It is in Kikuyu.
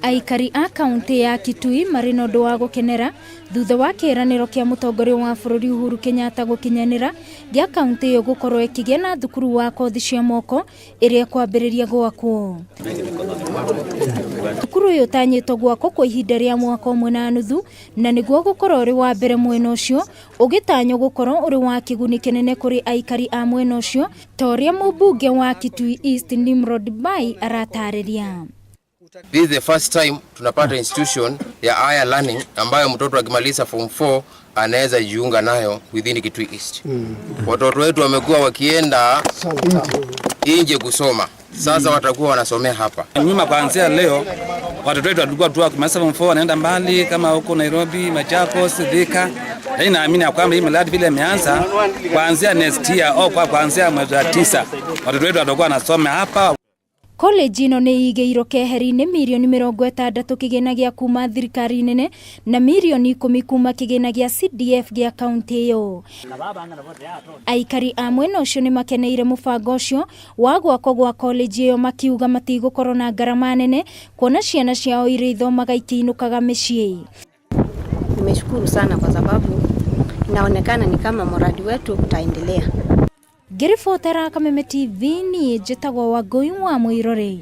Aikari a kaunti ya Kitui marĩ na ũndũ wa gũkenera thutha wa kĩĩranĩro kĩa mũtongoria wa bũrũri Uhuru Kenyatta gũkinyanĩra gĩa kaunti ĩyo gũkorwo ĩkĩgĩa na thukuru wa kothi cia moko ĩrĩa ĩkwambĩrĩria gwakwo. Thukuru ũyũ ũtanyĩtwo gwakwo kwa ihinda rĩa mwaka ũmwe na nuthu na nĩguo gũkorwo ũrĩ wa mbere mwena ũcio ũgĩtanywo gũkorwo ũrĩ wa kĩguni kĩnene kũrĩ aikari a mwena ũcio ta ũrĩa mũmbunge wa Kitui East Nimrod Bai aratarĩria. This is the first time tunapata institution ya higher learning ambayo mtoto akimaliza form 4 anaweza jiunga nayo within Kitui East. Watoto wetu wamekuwa wakienda nje kusoma, sasa watakuwa wanasomea hapa. Nyuma kuanzia leo watoto wetu walikuwa tu wakimaliza form 4 wanaenda mbali kama huko Nairobi, Machakos, Thika. Lakini naamini ya kwamba hii miradi vile imeanza kuanzia next year au kwa kuanzia mwezi wa 9 watoto wetu watakuwa wanasoma hapa. College ĩno nĩ ĩigĩirwo keheri-inĩ mirioni 60 kĩgĩna gĩa kuma thirikari nene na mirioni 10 kuma kĩgĩna gĩa CDF gĩa kaunti ĩyo. Aikari a mwena ũcio nĩ makeneire mũbango ũcio wa gwakwo gwa college ĩyo makiuga matigũkorwo na ngarama nene kuona ciana ciao iria ithomaga ikĩinũkaga mĩciĩ. Nimeshukuru sana kwa sababu inaonekana ni kama mradi wetu utaendelea. Ngĩribotera Kameme TV niĩ njĩtagwo Wangũi wa Mũirũrĩ.